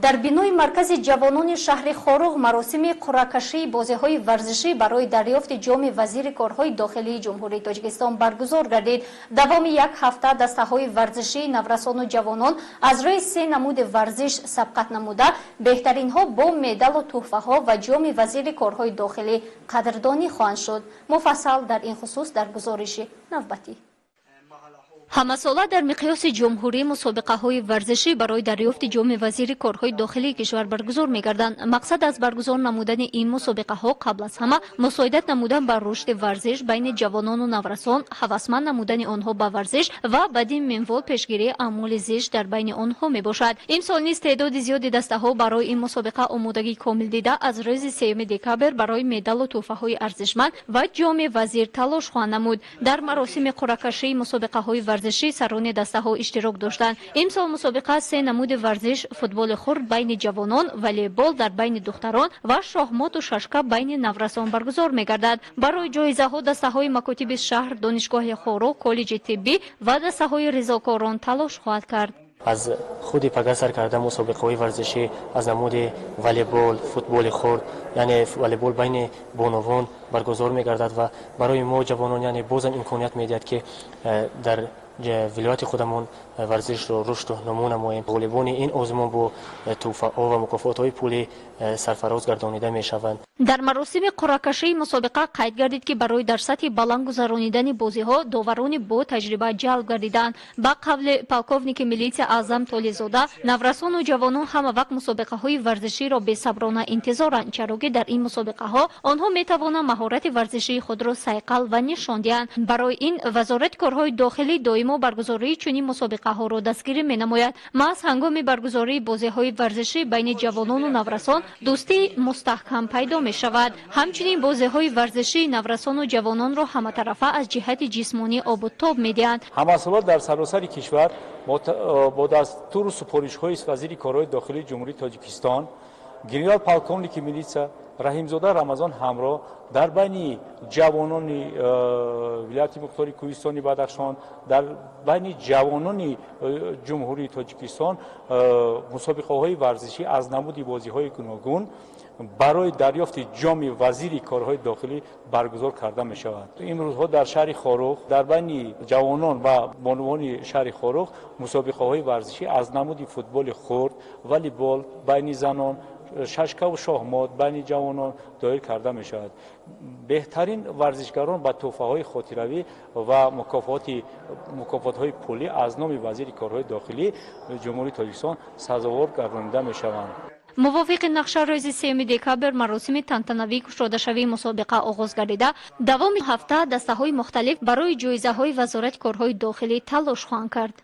Дар бинои маркази ҷавонони шаҳри Хоруғ маросими қуръакашии бозиҳои варзишӣ барои дарёфти ҷоми вазири корҳои дохилии Ҷумҳурии Тоҷикистон баргузор гардид. Давоми як ҳафта дастаҳои варзишии наврасону ҷавонон аз рӯи се намуди варзиш сабқат намуда, беҳтаринҳо бо медалу тӯҳфаҳо ва ҷоми вазири корҳои дохилӣ қадрдонӣ хоҳанд шуд. Муфассал дар ин хусус дар гузориши навбатӣ. Ҳамасола дар миқёси ҷумҳурӣ мусобиқаҳои варзишӣ барои дарёфти ҷоми вазири корҳои дохилии кишвар баргузор мегарданд. Мақсад аз баргузор намудани ин мусобиқаҳо қабл аз ҳама мусоидат намудан ба рушди варзиш байни ҷавонону наврасон, ҳавасманд намудани онҳо ба варзиш ва бадин минвол пешгирии аъмоли зишт дар байни онҳо мебошад. Имсол низ теъдоди зиёди дастаҳо барои ин мусобиқа омодагии комил дида, аз рӯзи 3 декабр барои медалу тӯҳфаҳои арзишманд ва ҷоми вазир талош хоҳанд намуд. Дар маросими қуръакашии мусобиқаҳои варзишӣ сарони дастаҳо иштирок доштанд. Имсол мусобиқа се намуди варзиш: футболи хурд байни ҷавонон, волейбол дар байни духтарон ва шоҳмоту шашка байни наврасон баргузор мегардад. Барои ҷоизаҳо дастаҳои макотиби шаҳр, Донишгоҳи Хоруғ, коллеҷи тиббӣ ва дастаҳои резокорон талош хоҳад кард. Аз худи пага сар карда мусобиқаҳои варзишӣ аз намуди волейбол, футболи хурд, яъне волейбол байни бонувон баргузор мегардад ва барои мо ҷавонон, яъне бозам имконият медиҳад, ки дар вилояти худамон варзишро рушду нумӯ намоем. Ғолибони ин озмун бо тӯҳфаҳо ва мукофотҳои пулӣ сарфароз гардонида мешаванд. Дар маросими қуръакашии мусобиқа қайд гардид, ки барои дар сатҳи баланд гузаронидани бозиҳо доварони бо таҷриба ҷалб гардиданд. Ба қавли полковники милитсия Аъзам Толизода, наврасону ҷавонон ҳама вақт мусобиқаҳои варзиширо бесаброна интизоранд, чаро ки дар ин мусобиқаҳо онҳо метавонанд маҳорати варзишии худро сайқал ва нишон диҳанд. Барои ин Вазорати корҳои дохилӣ доимо баргузории чунин мусобиқаҳоро дастгирӣ менамояд. Маҳз ҳангоми баргузории бозиҳои варзишӣ байни ҷавонону наврасон дӯстии мустаҳкам пайдо мешавад. Ҳамчунин бозиҳои варзишии наврасону ҷавононро ҳаматарафа аз ҷиҳати ҷисмонӣ обу тоб медиҳанд. Ҳамасола дар саросари кишвар бо дастуру супоришҳои вазири корҳои дохилии Ҷумҳурии Тоҷикистон генерал полковники милитсия Раҳимзода Рамазон ҳамроҳ дар байни ҷавонони вилояти мухтори Кӯҳистони Бадахшон, дар байни ҷавонони Ҷумҳурии Тоҷикистон мусобиқаҳои варзишӣ аз намуди бозиҳои гуногун барои дарёфти ҷоми вазири корҳои дохилӣ баргузор карда мешавад. Имрӯзҳо дар шаҳри Хоруғ дар байни ҷавонон ва бонувони шаҳри Хоруғ мусобиқаҳои варзишӣ аз намуди футболи хурд, волейбол байни занон, шашкаву шоҳмот байни ҷавонон доир карда мешавад. Беҳтарин варзишгарон ба тӯҳфаҳои хотиравӣ ва мукофотҳои пулӣ аз номи вазири корҳои дохилӣ Ҷумҳурии Тоҷикистон сазовор гардонида мешаванд. Мувофиқи нақша, рӯзи 3 декабр маросими тантанавии кушодашавии мусобиқа оғоз гардида, давоми ҳафта дастаҳои мухталиф барои ҷоизаҳои Вазорати корҳои дохилӣ талош хоҳанд кард.